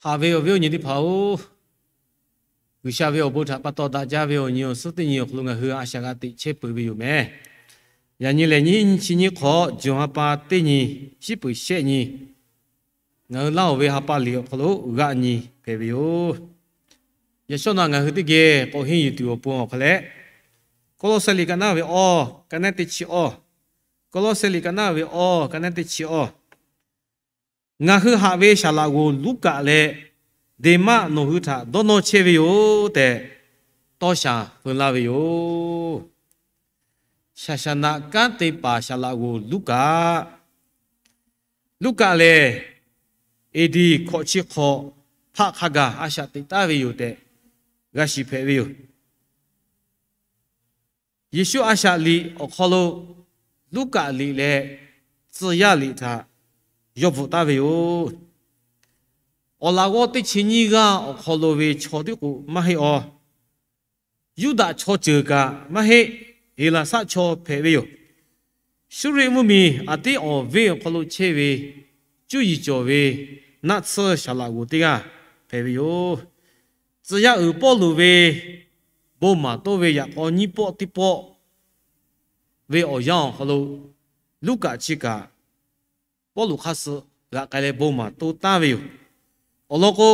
Haꞈ ve awˬ viˉ awˬ nyi teˇ hpaˍ-oˬ, G'uiˬsha ve awˬ bon htaꞈ pa taw daꞈ jaˇ ve awˬ nyi awˬ suhˉ teˇ nyi awˬ hk'aw lo ngaˬ hui a shaꞈ g'a teꞈ chehˇ peuˬ ve yoˬ meh. Yaꞈ nyi lehˬ, nyiˇ chi nyiˇ hk'awꞈ, June ha pa teˇ nyi, shiˉ peuˬ shehˆ nyi, ngaˬ hui laˇ-oˬ ve ha pa liꞈ awˬ hk'aw lo g'aˆ nyi hpehꞈ ve yoˬ. Yaꞈ shawˉ naꞈ ngaˬ hui teˇ geh k'awꞈ henˇ yuˬ tuˬ awˬ pon awˬ hk'aw leh, Kawˇlawˇsehˇ liꞈ ka naˉ ve awˇ, ka naˉ teˇ chi awˇ, Kawˇlawˇsehˇ liꞈ ka naˉ ve awˇ, ka naˉ teˇ chi awˇ. Ngaˬ hui haꞈ ve saˍ laꞈ g'oˍ Luˉkaꞈ leh Deˍmaˆ nawˬ hui htaꞈ dawˇ nawˇ chehˇ ve yoˬ tehꞈ, tawˇ shaˍ feu laˇ ve yoˬ. Saˍ saˍ naꞈ kanˉ te paˍ saˍ laꞈ g'oˍ Luˉkaꞈ. Luˉkaꞈ lehˬ, A D hkawꞈ chi hk'awꞈ hpaˆ hk'a gaˬ a shaꞈ teꞈ taˍ ve yoˬ tehꞈ g'a shiˍ hpehꞈ ve yoˬ. Yeˍsuˆ a shaꞈ liꞈ awˬ hk'aw lo Luˉkaꞈ liꞈ leh Tcuh yaˇ liꞈ htaꞈ yawˇ bvuhꞈ taˍ ve yoˬ. Awˬ laꞈ g'awˇ teˇ chi nyiˇ g'aˇ awˬ hk'aw lo ve chaw tiˉ k'o maˇ heˆ awˬ, Yuˇdaꞈ chaw ceuˬ kaꞈ maˇ heˆ, Heˍlaˍsaˆ chaw hpehꞈ ve yoˬ. Suˇriˆ mvuhˇmiˬ aˬ tiˉ awˬ venˇ awˬ hk'aw lo chehˇ ve cuˇ yiˍ cawˬ ve naˆ tsuhˇ saˍ laꞈ g'oˍ teˇ g'aˇ hpehꞈ ve yoˬ. Tcuh yaˇ uiˍ Pawˇluꞈ ve bon maˍ toˇ ve yaꞈ k'aw nyiˇ pawˆ teˇ pawˆ ve awˬ yanˇ awˬ hk'aw lo, Luˉkaꞈ chi kaꞈ Pawˇluꞈ hk'aˇ suh g'aꞈ k'ai leh bon maˍ toˇ taˍ ve yoˬ. Awˬ lawn k'o,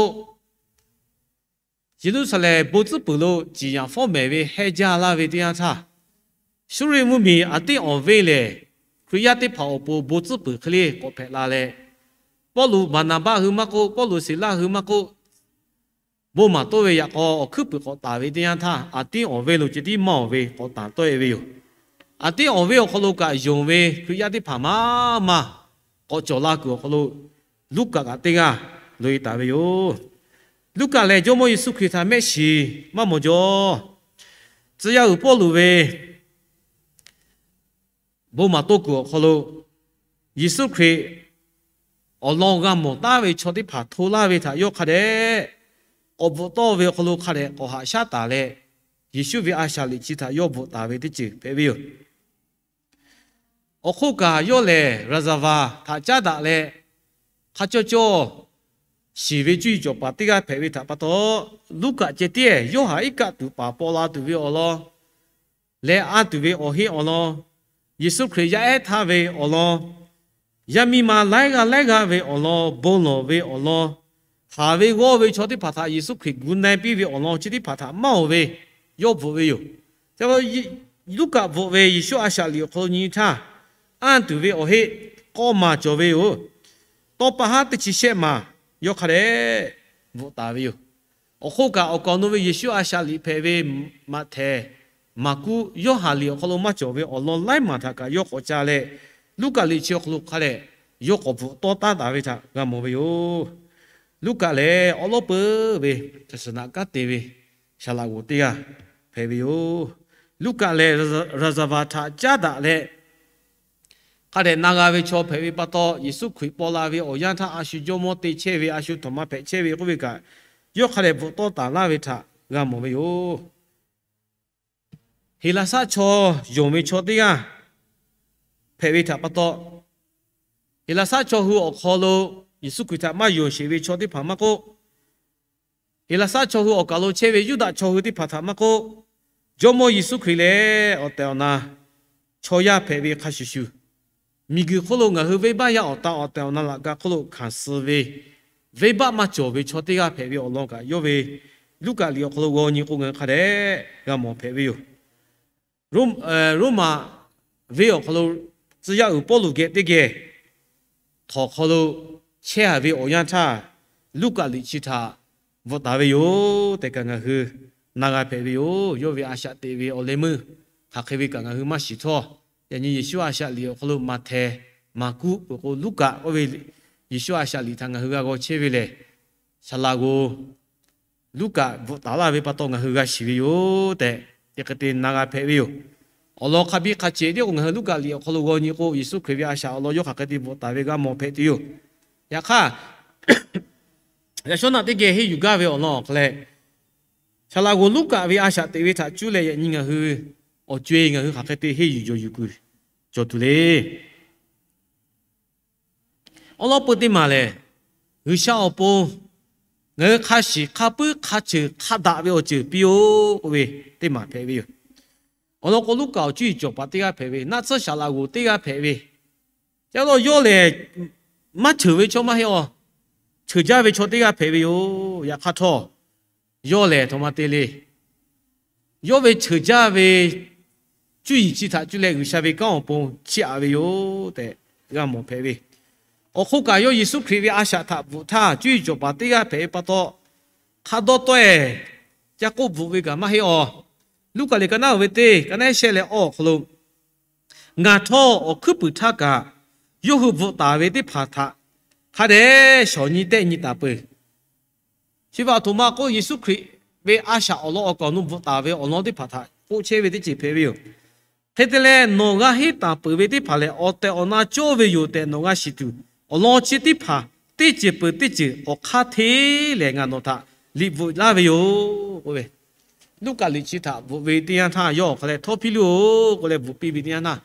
Yeˍruˆsaˍlehnˍ bon tcuhˉ puiˍ lo ciˍ yanˍ fawˉ mehˍ ve hehnˇ jaˇ laˇ ve teˇ yanˇ htaˇ, Suˇriˆ mvuhˇmiˬ aˬ tiˉ awˬ venˇ lehˬ, Hkriꞈ yaˇ teˇ hpaˍ awˬ pon bon tcuhˉ puiˍ hk'e le k'awꞈ hpehꞈ la leh, Pawˇluꞈ Baˍnaˍbaˆ hui maˇ k'oˆ, Pawˇluꞈ Siˍlaˆ hui maˇ k'oˆ, bon maˍ toˇ ve yaꞈ k'aw awˬ hkuiˉ puiˍ k'awꞈ taˍ ve teˇ yanˇ htaˇ, aˬ tiˉ awˬ venˇ lo ceh tiˉ maˇ awˬ ve k'awꞈ taˍ tawˆ e ve yoˬ. Aˬ tiˉ awˬ venˇ awˬ hk'aw lo kaꞈ yonˍ ve Hkriꞈ yaˇ teˇ hpaˍ maˇ maˇ k'awꞈ cawˬ la kuiˬ awˬ hk'aw lo, Luˉkaꞈ kaꞈ teˇ g'aˇ loꞈ e taˍ ve yoˬ. Luˉkaꞈ lehˬ, Jawˇmawˇ Yeˍsuˆ Hkriꞈ htaꞈ mehˆ shiˍ maˇ mawˬ jaw. Tcuh yaˇ uiˍ Pawˇluꞈ ve bon maˍ toˇ kuiˬ awˬ hk'aw lo, Yeˍsuˆ Hkriꞈ awˬ lawn g'a mawˬ taˉ ve chaw teˇ hpaˍ hto laˇ ve htaꞈ yawˇ hk'a dehꞈ k'awꞈ bvuhꞈ tawˆ ve awˬ hk'aw lo hk'a dehꞈ k'awꞈ haꞈ shaˉ taˍ leh, Yeˍsuˆ ve a shaꞈ liꞈ chi htaꞈ yawˇ bvuhꞈ taˍ ve teˇ ceuˬ hpehꞈ ve yoˬ. Awˬ hk'oˆ kaꞈ, yawˇ lehˬ raˍzaˍvaˍ htaꞈ caˉ daꞈ leh, hk'a cawˇ cawˇ shiˍ ve cuˇ yiˍ cawˬ paˍ teˇ g'aˇ hpehꞈ ve htaꞈ pa taw, Luˉkaꞈ ceh tiˉ yawˇ haꞈ iˉ kaˆ tuˬ paˍ paw la tuˬ ve awˬ lawn leh, anˇ tuˬ ve awˬ heˆ awˬ lawn, Yeˍsuˆ Hkriꞈ yaˇ ehˉ htaˇ ve awˬ lawn, yaˇ miˇ ma laiˉ g'aˇ laiˉ g'aˇ ve awˬ lawn, bon lawˬ ve awˬ lawn, haˍ ve g'awˇ ve chaw teˇ hpaˍ htaꞈ Yeˍsuˆ Hkriꞈ gu na piˇ ve awˬ lawn chi teˇ hpaˍ htaꞈ maˇ oˬ ve yawˇ bvuhꞈ ve yoˬ. Luˉkaꞈ bvuhꞈ ve Yeˍsuˆ a shaꞈ liꞈ awˬ hk'aw lo nyi htaˇ, anˇ tuˬ ve awˬ heˆ k'awˇ maˬ cawˬ ve yoˬ. Tawˇ pa haˉ teˇ chi shehˆ maˬ yawˇ hk'a dehꞈ bvuhꞈ taˍ ve yoˬ. Awˬ hk'oˆ kaꞈ, awˬ kaˍ awˬ nu ve Yeˍsuˆ a shaꞈ liꞈ hpehꞈ ve Maꞈhtehˍ, Maˍkuˆ, Yoˇhanˬ liꞈ awˬ hk'aw lo maˇ cawˬ ve awˬ lawn laiˉ maˬ htaꞈ kaꞈ yawˇ k'awꞈ ca leh, Luˉkaꞈ liꞈ chi awˬ hk'aw lo hk'a dehꞈ yawˇ k'awꞈ bvuhꞈ tawˆ taˉ taˍ ve htaꞈ g'a mawˬ ve yoˬ. Luˉkaꞈ lehˬ, awˉ lawˉ peuˬ ve caˬ suhˍ naꞈ kanˉ te ve saˍ laꞈ g'oˍ teˇ g'aˇ hpehꞈ ve yoˬ. Luˉkaꞈ lehˬ, raˍzaˍvaˍ htaꞈ caˉ daꞈ leh, hk'a dehꞈ na g'a ve chaw hpehꞈ ve pa taw, Yeˍsuˆ Hkriꞈ paw la ve awˬ yanˇ htaˇ a shu jawˇmawˇ te chehˇ ve, a shu htawnˍ ma hpehꞈ chehˇ ve k'oˆ ve kaꞈ, yawˇ hk'a dehꞈ bvuhꞈ tawˆ taˍ laˇ ve htaꞈ g'a mawˬ ve yoˬ. Heˍlaˍsaˆ chaw yonˍ ve chaw teˇ g'aˇ hpehꞈ ve htaꞈ pa taw, Heˍlaˍsaˆ chaw hui awˬ hk'aw lo Yeˍsuˆ Hkriꞈ htaꞈ maˇ yonˍ sheˍ ve chaw teˇ hpaˍ maˇ k'oˆ, Heˍlaˍsaˆ chaw hui awˬ kaˍ lo chehˇ ve Yuˇdaꞈ chaw hui teˇ hpaˍ htaꞈ maˇ k'oˆ, Jawˇmawˇ Yeˍsuˆ Hkriꞈ lehˬ awˬ tehˬ awˬ na chaw yaˇ hpehꞈ ve hk'a shuˍ shuˍ, miˬguiˬ hk'oˆ lo ngaˬ hui venˇbaˆ yaˇ awˬ tan awˬ tehˬ awˬ na laꞈ ka hk'oˆ lo hkanˍ suh ve, venˇbaˆ maˇ cawˬ ve chaw teˇ g'aˇ hpehꞈ ve awˬ lawn kaꞈ yawˇ ve Luˉkaꞈ liꞈ awˬ hk'aw lo g'aw nyi k'o, ngaˬ hui hk'a dehꞈ g'a mawˬ hpehꞈ ve yoˬ. Roˉmaꞈ venˇ awˬ hk'aw lo tcuh yaˇ uiˍ Pawˇluꞈ geh teˇ geh htawnˍ hk'aw lo chehˇ haˍ ve awˬ yanˇ htaˇ, Luˉkaꞈ liꞈ chi htaꞈ bvuhꞈ taˍ ve yoˬ tehꞈ kaꞈ ngaˬ hui na g'a hpehꞈ ve yoˬ. Yawˇ ve a shaꞈ teꞈ ve awˬ leh meuˇ hk'aˬ hk'e ve kaꞈ ngaˬ hui maˇ shiˍ htawˇ, yaꞈ nyi Yeˍsuˆ a shaꞈ liꞈ awˬ hk'aw lo Maꞈhtehˍ, Maˍkuˆ peuˬ k'o Luˉkaꞈ k'oˆ ve Yeˍsuˆ a shaꞈ liꞈ htaꞈ ngaˬ hui g'a g'aw chehˇ ve lehˬ, saˍ laꞈ g'oˍ Luˉkaꞈ bvuhꞈ taˍ laˇ ve pa taw ngaˬ hui g'a shiˍ ve yoˬ tehꞈ, te hk'e te na g'a hpehꞈ ve yoˬ. Awˬ lawn hk'a biˇ hk'a cehˬ tiˉ k'o, ngaˬ hui Luˉkaꞈ liꞈ awˬ hk'aw lo g'aw nyi k'o, Yeˍsuˆ Hkriꞈ ve a shaꞈ awˬ lawn yawˇ hk'aˬ hk'e te bvuhꞈ taˍ ve g'a mawˬ hpehꞈ tuˬ yoˬ. Yaꞈ hk'aˇ, yaꞈ shawˉ naꞈ teˇ geh henˇ yuˬ gaˇ ve awˬ lawn awˬ hk'aw leh, saˍ laꞈ g'oˍ Luˉkaꞈ ve a shaꞈ teꞈ ve htaꞈ cuˇ leh yaꞈ nyi ngaˬ hui awˬ co e ngaˬ hui hk'aˬ hk'e te henˇ yuˬ jawˬ yuˬ kuiˬ cawˬ tuˬ le. Awˉ lawˉ peuˬ teˇ maˬ lehˬ, G'uiˬsha awˬ pon ngaˬ hui hk'a shiˍ hk'a puiˉ hk'a ceuˬ hk'a daꞈ ve awˬ ceuˬ piˇ-oˆ k'oˆ ve teˇ maˬ hpehꞈ ve yoˬ. Awˬ lawn k'o, Luˉkaꞈ awˬ cuˇ yiˍ cawˬ paˍ teˇ g'aˇ hpehꞈ ve, naˆ tsuhˇ Saˍ laꞈ g'oˍ teˇ g'aˇ hpehꞈ ve, yaꞈ law yawˇ lehˬ maˇ ceuˬ ve chaw maˇ heˆ-oˬ, ceuˬ jaˇ ve chaw teˇ g'aˇ hpehꞈ ve yoˬ. Yaꞈ hk'aˇ htawˇ, yawˇ lehˬ aˬ htoꞈ ma te le. Yawˇ ve ceuˬ jaˇ ve cuˇ yiˍ chi htaꞈ cuˇ leh G'uiˬsha ve kanˉ awˬ pon chiˇ aꞈ ve yoˬ tehꞈ g'a mawˬ hpehꞈ ve. Awˬ hk'oˆ kaꞈ, yawˇ Yeˍsuˆ Hkriꞈ ve a shaꞈ htaꞈ bvuhꞈ htaˇ, cuˇ yiˍ cawˬ paˍ teˇ g'aˇ hpehꞈ ve pa taw, hk'a dawˇ tawehˬ ca k'oˆ bvuhꞈ ve kaꞈ maˇ heˆ-oˬ. Luˉkaꞈ liꞈ ka naˉ uiˍ ve teˇ ka naˉ shehˆ leh awˇ awˬ hk'aw lo, Ngaˬ htawˇ awˬ hkuiˉ puiˍ htaˇ kaꞈ yawˇ hui bvuhꞈ taˍ ve teˇ hpaˍ htaꞈ hk'a dehꞈ shawˍ nyi tehˆ nyi taˍ peuˬ. Chi ve aˬ htoꞈ ma k'oˆ, Yeˍsuˆ Hkriꞈ ve a shaꞈ awˬ lawn awˬ kaˍ awˬ nu bvuhꞈ taˍ ve awˬ lawn teˇ hpaˍ htaꞈ k'oˆ chehˇ ve teˇ ceuˬ hpehꞈ ve yoˬ. Hk'e te leh, nawˬ g'a henˇ taˍ peuˬ ve teˇ hpaˍ lehˬ, awˬ tehˬ awˬ na cawˇ ve yoˬ tehꞈ nawˬ g'a shiˍ tuˬ, awˬ lawn chi teˇ hpaˍ teˇ ceuˬ peuˬ teˇ ceuˬ awˬ hk'aˇ hteˇ lehˬ ngaˬ nawˬ htaꞈ liꞈ bvuhꞈ laˇ ve yoˬ k'oˆ ve. Luˉkaꞈ liꞈ chi htaꞈ bvuhꞈ ve teˇ yanˇ htaˇ, yawˇ awˬ hk'a leh htawˇ piˇ loˬ k'oˆ leh bvuhꞈ piˇ ve teˇ yanˇ htaˇ,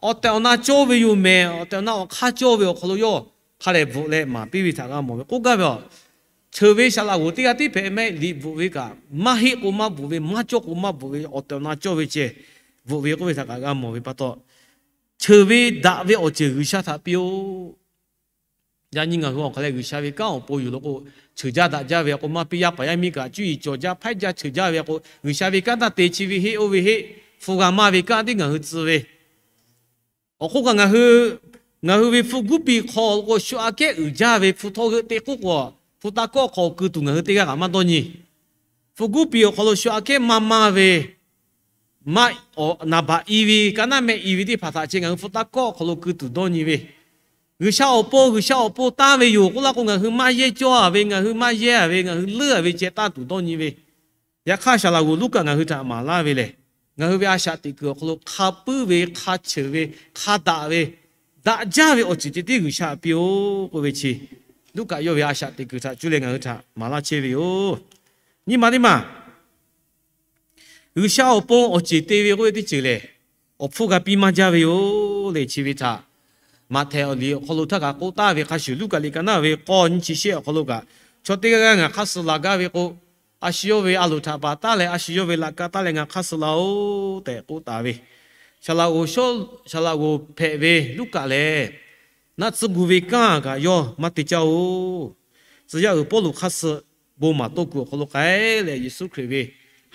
awˬ tehˬ awˬ na cawˇ ve yoˬ mehˬ, awˬ tehˬ awˬ na awˬ hk'aˇ cawˇ ve awˬ hk'aw lo yawˇ hk'a dehꞈ bvuhꞈ leh maˍ piˇ ve htaꞈ g'a mawˬ ve k'oˆ gaˇ ve yoˬ. Ceuˬ ve saˍ laꞈ g'oˍ teˇ g'aˇ tiˉ hpehꞈ mehˆ, liꞈ bvuhꞈ ve kaꞈ maˇ heˆ k'o maˇ bvuhꞈ ve, maˇ cawˇ k'o maˇ bvuhꞈ ve, awˬ tehˬ awˬ na cawˇ ve ceh bvuhꞈ ve k'oˆ ve htaꞈ kaꞈ g'a mawˬ ve pa taw, ceuˬ ve daꞈ ve awˬ ceuˬ G'uiˬsha htaꞈ piˇ-oˆ. Yaꞈ nyi ngaˬ hui awˬ hk'a leh G'uiˬsha ve kanˉ awˬ pon yuˬ law k'o, ceuˬ jaˇ daꞈ jaˇ ve k'o maˇ piˇ, yaˇ paˍ yaˇ miˇ kaꞈ cuˇ yiˍ cawˬ jaˇ hpehˇ jaˇ ceuˬ jaˇ ve k'o, G'uiˬsha ve kanˉ taˇ te chi ve heˆ oˇ ve heˆ, hpu g'a maˇ ve kanˉ tiˉ ngaˬ hui tcuh ve. Awˬ hk'oˆ kaꞈ ngaˬ hui, ngaˬ hui ve hpu guˇ piˍ hk'aw lo k'o shu aꞈ kehˉ uiˍ jaˇ ve hpu htawˇ g'euˆ te k'oˆ k'o, hpu taˇ kawˆ hk'aw lo keu tuˬ ngaˬ hui teˇ g'aˇ kaꞈ maˇ dawˇ nyi. Hpu guˇ piˍ awˬ hk'aw lo shu aꞈ kehˉ maˇ maˇ ve, maˇ, naˍ baꞈ i ve, ka naˉ mehˆ i ve teˇ hpaˍ htaꞈ chi ngaˬ hui hpu taˇ kawˆ hk'aw lo keu tuˬ dawˇ nyi ve. G'uiˬsha awˬ pon, G'uiˬsha awˬ pon tanˇ ve yoˬ k'oˆ laˇ k'o, ngaˬ hui maˇ yehˇ cawˇ-a ve, ngaˬ hui maˇ yehˇ-a ve, ngaˬ hui leuˉ-a ve ceh tanˇ tuˬ dawˇ nyi ve. Yaꞈ hk'aˇ, saˍ laꞈ g'oˍ Luˉkaꞈ ngaˬ hui htaꞈ maˍ laˇ ve lehˬ, ngaˬ hui ve a shaꞈ teꞈ kuiˬ awˬ hk'aw lo hk'a puiˉ ve, hk'a ceuˬ ve, hk'a daꞈ ve, daꞈ jaˇ ve awˬ ceuˬ ceh tiˉ G'uiˬsha htaꞈ piˇ-oˆ k'oˆ ve chi, Luˉkaꞈ yawˇ ve a shaꞈ teꞈ kuiˬ htaꞈ cuˇ leh ngaˬ hui htaꞈ maˍ laˇ chehˇ ve yoˬ. Nyi ma teˇ maˬ G'uiˬsha awˬ pon awˬ ceˬ te ve k'oˆ ve teˇ ceuˬ lehˬ, awˬ hpfuhˇ g'a piˇ maˇ jaˇ ve yoˬ le. Chi ve htaꞈ Maꞈhtehˍ awˬ liꞈ awˬ hk'aw lo htaˇ kaꞈ k'oˆ taˍ ve hk'a shuˍ, Luˉkaꞈ liꞈ ka naˉ ve k'awˇ nyiˇ chi shehˆ awˬ hk'aw lo kaꞈ, chaw teˇ g'aˇ g'aˇ ngaˬ hk'aˇ suh laˬ gaˇ ve k'o, a shu yawˇ ve a loˍ htaꞈ baˬ taˉ leh a shu yawˇ ve laꞈ ka taˉ leh ngaˬ hk'aˇ suh laˬ-oˬ tehꞈ k'oˆ taˍ ve. Saˍ laꞈ g'oˍ shawˉ, saˍ laꞈ g'oˍ hpehꞈ ve Luˉkaꞈ lehˬ, naˆ tcuhˇ gu ve kanˉ kaꞈ yawˇ maˇ te caˇ-oˬ. Tcuh yaˇ uiˍ Pawˇluꞈ hk'aˇ suh bon maˍ tawˇ kuiˬ awˬ hk'aw lo k'ai leh, Yeˍsuˆ Hkriꞈ ve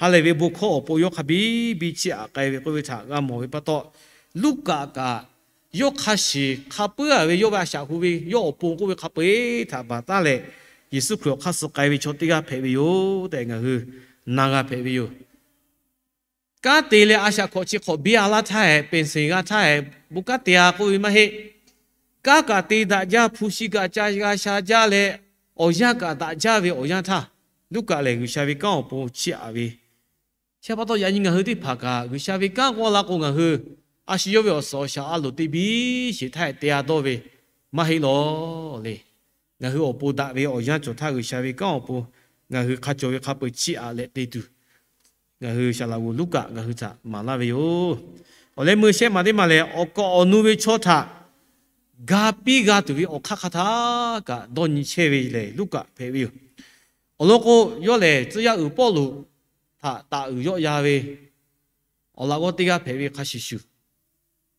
ha lehˬ ve bon hkawˇ awˬ pon yawˇ hk'a biˇ biˇ chiˇ aꞈ k'ai ve k'oˆ ve htaꞈ g'a mawˬ ve pa taw, Luˉkaꞈ kaꞈ yawˇ hk'a shiˍ hk'a puiˉ-a ve yawˇ ve a shaꞈ hu ve yawˇ awˬ pon k'oˆ ve hk'a peu-eˬ htaꞈ baˬ taˉ leh, Yeˍsuˆ Hkriꞈ awˬ hk'aˇ suh k'ai ve chaw teˇ g'aˇ hpehꞈ ve yoˬ tehꞈ ngaˬ hui na g'a hpehꞈ ve yoˬ. Kanˉ te leh a shaꞈ hkawꞈ chi hk'awꞈ biˇ a laˇ htaˇ-ehˍ, peˍ seˍ g'a htaˇ-ehˍ, bon kanˉ te-a k'oˆ ve maˇ heˆ. Kanˉ kaꞈ te daꞈ jaˇ, hpu shi kaꞈ ca g'a sha jaˇ leh, awˬ yanˇ kaꞈ daꞈ jaˇ ve awˬ yanˇ htaˇ, Luˉkaꞈ lehˬ G'uiˬsha ve kanˉ awˬ pon chiˇ aꞈ ve. Chi pa taw yaꞈ nyi ngaˬ hui teˇ hpaˍ kaꞈ G'uiˬsha ve kanˉ k'oˆ laˇ k'o, ngaˬ hui a shu yawˇ ve awˬ suhˍ awˬ shaˍ a loˍ te biˇ sheˍ htaˇ te-a dawˇ ve maˇ heˆ lawˬ le. Ngaˬ hui awˬ pon daꞈ ve awˬ yanˇ cawˬ htaˇ G'uiˬsha ve kanˉ awˬ pon ngaˬ hui hk'a cawˬ ve hk'a peu-eˬ chiˇ aꞈ leh te tuˬ, ngaˬ hui saˍ laꞈ g'oˍ Luˉkaꞈ ngaˬ hui htaꞈ maˍ laˇ ve yoˬ. Awˬ leh meuˇ shehˆ maˬ teˇ maˬ lehˬ, awˬ kaˍ awˬ nu ve chaw htaꞈ ga piˇ g'a tuˬ ve awˬ hk'aˇ hk'a htaˇ kaꞈ dawˇ nyi chehˇ ve lehˬ Luˉkaꞈ hpehꞈ ve yoˬ. Awˬ lawn k'o, yawˇ lehˬ tcuh yaˇ uiˍ Pawˇluꞈ htaꞈ taˍ uiˍ yawˆ ya ve awˬ laꞈ g'awˇ teˇ g'aˇ hpehꞈ ve hk'a shuˍ shuˍ,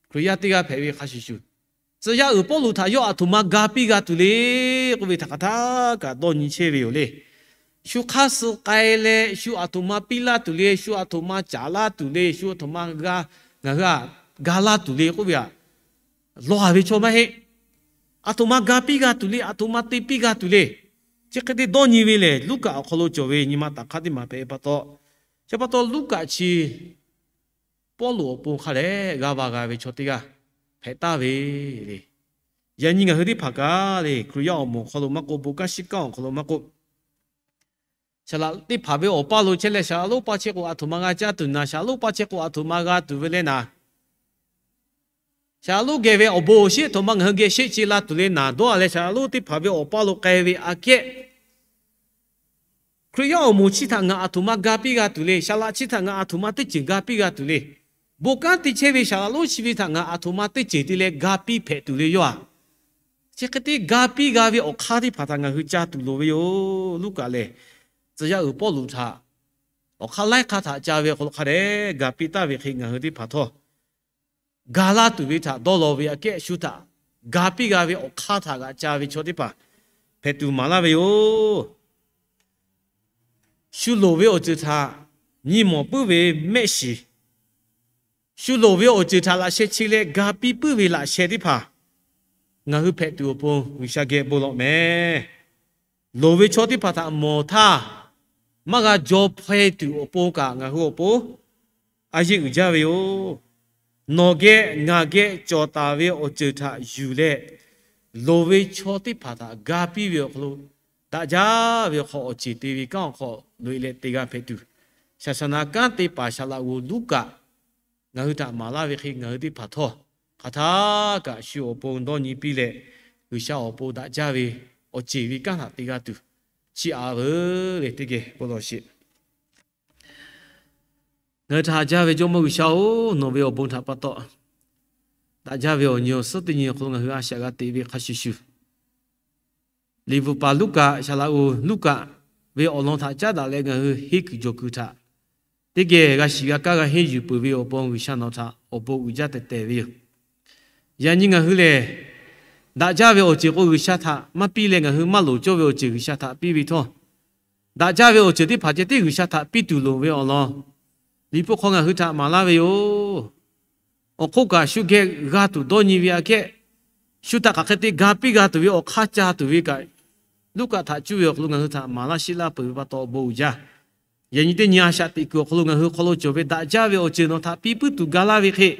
Hkriꞈ yaˇ teˇ g'aˇ hpehꞈ ve hk'a shuˍ shuˍ, tcuh yaˇ uiˍ Pawˇluꞈ htaꞈ yawˇ aˬ htoꞈ ma ga piˇ g'a tuˬ le k'oˆ ve htaꞈ hk'a htaˇ kaꞈ dawˇ nyi chehˇ ve yoˬ le. Shu hk'aˇ suh k'ai leh shu aˬ htoꞈ ma piˇ laˇ tuˬ le, shu aˬ htoꞈ ma caˍ laˇ tuˬ le, shu aˬ htoꞈ ma g'a, ngaˬ hui aꞈ ga laˇ tuˬ le k'oˆ ve aꞈ, lawˬ-a ve chaw maˇ heˆ. Aˬ htoꞈ ma ga piˇ g'a tuˬ le, aˬ htoꞈ ma te piˇ g'a tuˬ le. Chi hk'e te dawˇ nyi ve lehˬ, Luˉkaꞈ awˬ hk'aw lo cawˬ ve nyi ma taꞈ hk'aˇ teˇ maˬ hpehꞈ pa taw, chi pa taw Luˉkaꞈ chi Pawˇluꞈ awˬ pon hk'a leh g'a va g'a ve chaw teˇ g'aˇ hpehꞈ taˍ ve le. Yaꞈ nyi ngaˬ hui teˇ hpaˍ kaꞈ le, Hkriꞈ yaˇ awˬ moˍ awˬ hk'aw lo maˇ k'oˆ, bon kanˉ shiˉ kanˉ awˬ hk'aw lo maˇ k'oˆ, saˍ laꞈ teˇ hpaˍ ve awˬ paˇ lo chehˇ leh, saˍ laꞈ lonˉ paˇ chehˇ k'o aˬ htoꞈ ma g'a caˇ tuˬ naˍ, saˍ laꞈ lonˉ paˇ chehˇ k'o aˬ htoꞈ ma g'a tuˬ ve leh naˍ, saˍ laꞈ lonˉ geh ve awˬ bon awˬ shinˉ aˬ htoꞈ ma ngaˬ hui geh sheˆ ce la tuˬ le naˍ dawˇ-a leh, saˍ laꞈ lonˉ teˇ hpaˍ ve awˬ paˇ lo k'ai ve aꞈ kehˉ Hkriꞈ yaˇ awˬ moˍ chi htaꞈ ngaˬ aˬ htoꞈ ma ga piˇ g'a tuˬ le, saˍ laꞈ chi htaꞈ ngaˬ aˬ htoꞈ ma teˇ ceuˬ ga piˇ g'a tuˬ le, bon kanˉ te chehˇ ve saˍ laꞈ lonˉ chi ve htaꞈ ngaˬ aˬ htoꞈ ma teˇ ceuˬ te leh ga piˇ hpehꞈ tuˬ le yawˇ aꞈ. Chi hk'e te ga piˇ g'a ve awˬ hk'aˇ teˇ hpaˍ htaꞈ ngaˬ hui ca tuˬ loˍ ve yoˬ. Luˉkaꞈ lehˬ, tcuh yaˇ uiˍ Pawˇluꞈ htaꞈ awˬ hk'aˇ laiˉ hk'aˇ htaꞈ ca ve awˬ hk'aw lo hk'a dehꞈ ga piˇ taˍ ve hk'e ngaˬ hui teˇ hpaˍ htawˇ, ga laˇ tuˬ ve htaꞈ dawˇ law ve aꞈ kehˉ shu htaꞈ ga piˇ g'a ve awˬ hk'aˇ htaꞈ g'a ca ve chaw teˇ hpaˍ hpehꞈ tuˬ maˍ laˇ ve yoˬ. Shu loˍ ve awˬ ceuˬ htaꞈ nyi mawˬ puiˉ ve mehˆ shiˍ, shu loˍ ve awˬ ceuˬ htaꞈ laꞈ sheh chi leh ga piˇ puiˉ ve laꞈ sheh teˇ hpaˍ ngaˬ hui hpehꞈ tuˬ awˬ pon G'uiˬsha geh bon lawꞈ mehˍ. Loˍ ve chaw teˇ hpaˍ htaꞈ mawˬ htaˇ, maˇ g'a jaw hpaw-e tuˬ awˬ pon kaꞈ ngaˬ hui awˬ pon a yeˇ uiˍ jaˇ ve yoˬ. Nawˬ geh ngaˬ geh cawˬ taˍ ve awˬ ceuˬ htaꞈ yuˬ leh, loˍ ve chaw teˇ hpaˍ htaꞈ ga piˇ ve awˬ hk'aw lo, daꞈ jaˇ ve hk'aw awˬ ceˬ te ve kanˉ awˬ hk'aw loꞈ-e leh te g'a hpehꞈ tuˬ, saˍ saˍ naˍ kanˉ te paˍ saˍ laꞈ g'oˍ Luˉkaꞈ ngaˬ hui htaꞈ maˍ laˇ ve hk'e, ngaˬ hui teˇ hpaˍ htawˇ hk'aˬ htaˇ kaꞈ shu awˬ pon dawˇ nyi piˇ leh, G'uiˬsha awˬ pon daꞈ jaˇ ve awˬ ceˬ ve kanˉ htaꞈ te g'a tuˬ chiˇ aꞈ veuˬ leh teˇ geh bon lawˬ sheˍ. Ngaˬ hui htaꞈ haꞈ jaˇ ve Jawˇmawˇ G'uiˬsha-oˬ, nawˬ ve awˬ bon htaꞈ pa taw, daꞈ jaˇ ve awˬ nyi awˬ suhˉ teˇ nyi awˬ hk'aw lo ngaˬ hui a shaꞈ g'a teꞈ ve hk'a shuˍ shuˍ, liꞈ bvuhꞈ paˍ Luˉkaꞈ, saˍ laꞈ g'oˍ Luˉkaꞈ ve awˬ lawn htaꞈ caˉ daꞈ leh ngaˬ hui henˇ kuiˬ jawˬ kuiˬ htaꞈ teˇ geh g'a shiˍ g'a kaˇ g'a henˇ yuˬ peuˬ ve awˬ pon G'uiˬsha nawˬ htaꞈ awˬ bon uiˍ jaˇ tehꞈ tehˬ ve yoˬ. Yaꞈ nyi ngaˬ hui lehˬ, daꞈ jaˇ ve awˬ ceuˬ k'o G'uiˬsha htaꞈ maˇ piˇ leh ngaˬ hui maˇ loˍ cawˇ ve awˬ ceuˬ G'uiˬsha htaꞈ piˇ ve htawˇ, daꞈ jaˇ ve awˬ ceuˬ teˇ hpaˍ ceh tiˉ G'uiˬsha htaꞈ piˇ tuˬ loˍ ve awˬ lawn, Liꞈ hpu hk'aw ngaˬ hui htaꞈ maˍ laˇ ve yoˬ. Awˬ hk'oˆ kaꞈ shu geh g'a tuˬ dawˇ nyi ve aꞈ kehˉ, shu htaꞈ hk'aˬ hk'e te ga piˇ g'a tuˬ ve awˬ hk'aˇ ca tuˬ ve kaꞈ, Luˉkaꞈ htaꞈ cuˇ ve awˬ hk'aw lo ngaˬ hui htaꞈ maˍ laˇ sheˆ laˇ peuˬ ve pa taw awˬ bon uiˍ jaˇ. Yaꞈ nyi teˇ nyi a shaꞈ teꞈ kuiˬ awˬ hk'aw lo ngaˬ hui hk'aw lo cawˬ ve daꞈ jaˇ ve awˬ ceuˬ nawˬ htaꞈ piˇ puiˉ tuˬ ga laˇ ve hk'e,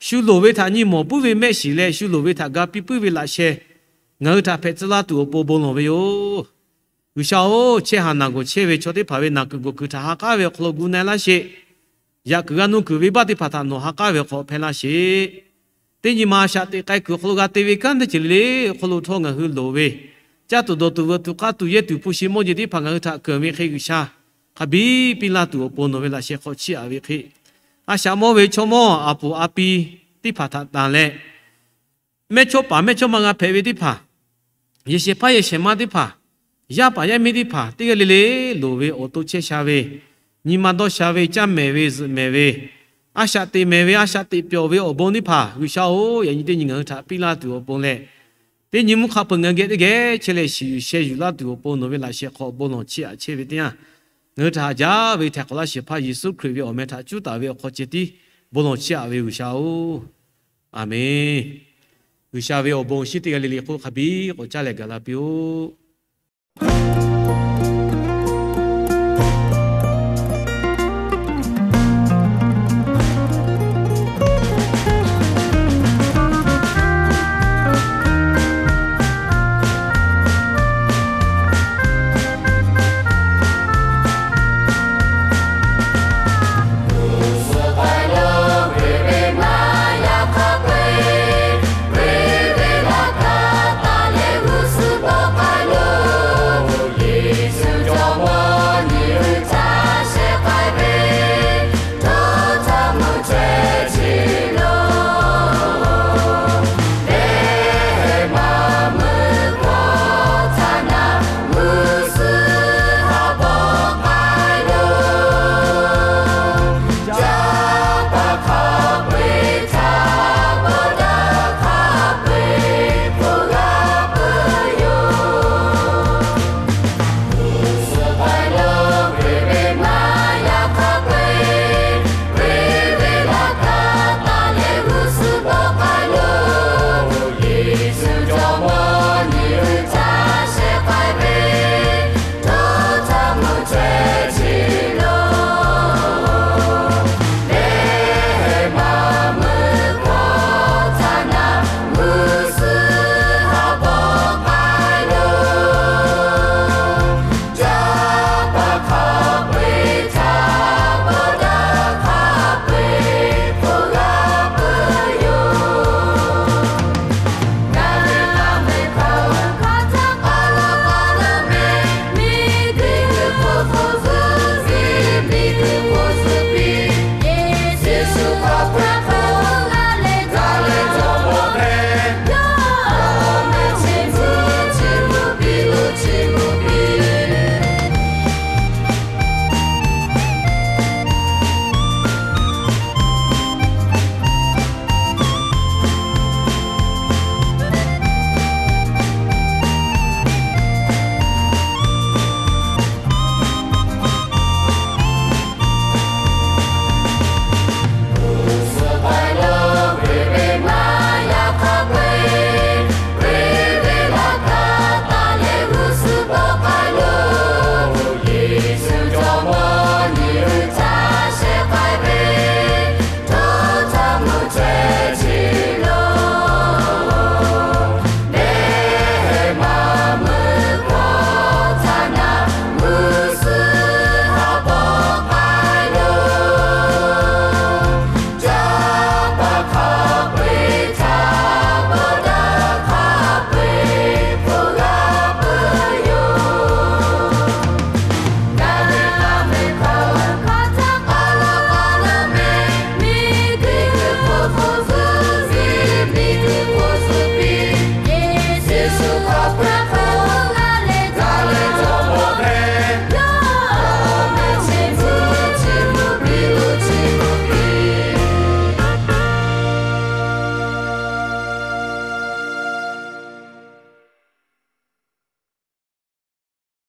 shu loˍ ve htaꞈ nyi mawˬ puiˉ ve mehˆ shiˍ leh shu loˍ ve htaꞈ ga piˇ puiˉ ve laꞈ sheh ngaˬ hui htaꞈ hpehꞈ tcuh laˇ tuˬ awˬ pon bon lawˬ ve yoˬ. G'uiˬsha-oˬ, chehˇ haˍ naˬ gawˬ chehˇ ve chaw teˇ hpaˍ ve naˬ kuiˬ gawˬ kuiˬ htaꞈ ha k'aˉ ve awˬ hk'aw lo gu na-e laˇ sheˍ. Yaꞈ kuiˬ g'a nuˇ kuiˬ venˇbaˆ teˇ hpaˍ htaꞈ nawˬ ha k'aˉ ve awˬ hk'aw lo hpehˇ laˇ sheˍ. Teˇ nyi ma a shaꞈ teꞈ k'ai kuiˬ awˬ hk'aw lo g'a te ve kanˉ teˇ ceuˬ le le awˬ hk'aw lo htawˇ ngaˬ hui loˍ ve, caˇ tuˬ dawˬ tuˬ veuꞈ tuˬ k'aˇ tuˬ yehˇ tuˬ hpu shi mawˇ jeˬ teˇ hpaˍ ngaˬ hui htaꞈ keunˍ ve hk'e G'uiˬsha hk'a biˇ piˇ laˇ tuˬ awˬ pon nawˬ ve laꞈ sheh hk'aw chiˇ aꞈ ve hk'e, a shaꞈ mawˇ ve chaw mawˇ a puˍ a pi teˇ hpaˍ htaꞈ tanˬ leh, mehˇchawˇ paˍ mehˇchawˇma g'a hpehꞈ ve teˇ hpaˍ, yehˬ shehˍ hpaˇ yehˬ shehˍ ma teˇ hpaˍ, yaˇ paˍ yaˇ miˇ teˇ hpaˍ teˇ g'aˇ le le loˍ ve awˬ to chehˇ sha ve, nyi ma dawˇ sha ve, caˇ mehˍ ve zuhꞈ mehˍ ve, a shaꞈ teꞈ mehˍ ve, a shaꞈ teꞈ pyawˬ ve awˬ bon teˇ hpaˍ G'uiˬsha-oˬ, yaꞈ nyi teˇ nyi ngaˬ hui htaꞈ piˇ laˇ tuˬ awˬ pon leh, teˇ nyi mvuhˇ hk'a peuˬ ngaˬ geh teˇ geh chehˇ leh shiˍ yuˬ sheh yuˬ laˇ tuˬ awˬ pon nawˬ ve laꞈ sheh hk'aw bon lawˬ chiˇ aꞈ chehˇ ve teˇ yanˇ, ngaˬ hui htaꞈ haꞈ jaˇ ve htaiˍ hk'awꞈ laˇ shehˍ hpaˇ Yeˍsuˆ Hkriꞈ ve awˬ meh htaꞈ cuˉ taˍ ve awˬ hk'aw ceh tiˉ bon lawˬ chiˇ aꞈ ve G'uiˬsha-oˬ, Aˍmenˍ. G'uiˬsha ve awˬ bon awˬ shinˉ teˇ g'aˇ le le hk'oˆ hk'a biˇ k'awꞈ caˇ leh gaˬ la piˇ-oˆ.